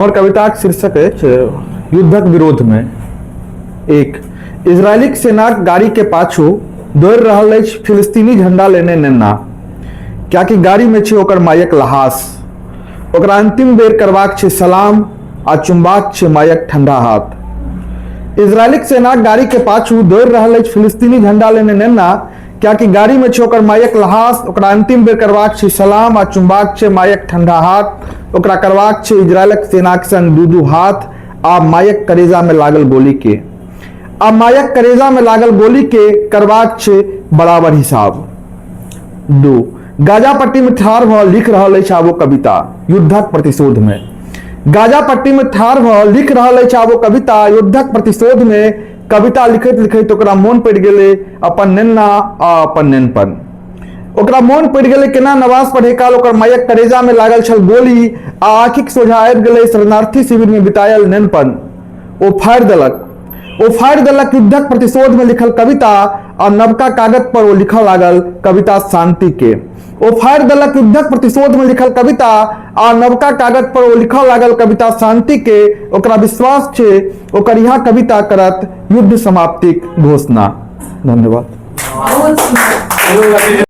हमर कविताक शीर्षक अछि युद्धक विरोधमे। एक इजरायलीक सेनाक गाड़ीके पाछू दौड़ि रहल अछि फिलिस्तीनी झंडा लेने नेन्ना, कियाकि गाड़ीमे छै ओकर मायक लहास। ओकरा अंतिम बेर करबाक छै सलाम आ चुमबाक छै मायक ठंडा हाथ। इजरायलीक सेनाक गाड़ीके पाछू दौड़ि रहल अछि फिलिस्तीनी झंडा लेने नेन्ना, कियाकि गाड़ीमे छै ओकर मायक लहास। ओकरा अंतिम बेर करबाक छै सलाम आ चुमबाक छै मायक ठंडा हाथ। ओकरा करबाक छै इजरायलक सेनाक संग दू दू हाथ आ मायक करेजामे लागल गोली के आ मायक करेजामे लागल गोली के करबाक छै बराबर हिसाब। 2 गाजा पट्टी में ठाढ़ भऽ लिख रहल अछि आब ओ कविता युद्धक प्रतिशोध में। गाजा पट्टी में ठाढ़ भऽ लिख रहल अछि आब ओ कविता युद्धक प्रतिशोध में। कविता लिखैत लिखैत ओकरा मोन पड़ि गेलै अपन नेन्ना आ अपन नेनपन। ओकरा मोन पड़ि गेलै केना नवाज पढ़ै काल ओकर मायक करेजा में लागल छल गोली आ आँखिक सोझा आबि गेलै शरणार्थी शिविर में बितायल नेनपन। ओ फाड़ि देलक ओ फाड़ि देलक युद्धक प्रतिशोध में लिखल कविता आ नवका कागत पर ओ लिखऽ लागल कविता शांति के। ओ फाड़ि देलक युद्धक प्रतिशोध में लिखल कविता आ नवका कागत पर ओ लिखऽ लागल कविता शांति के। ओकरा विश्वास छै ओकर इएह कविता करत युद्ध समाप्तिक घोषणा। धन्यवाद। बहुत सुंदर।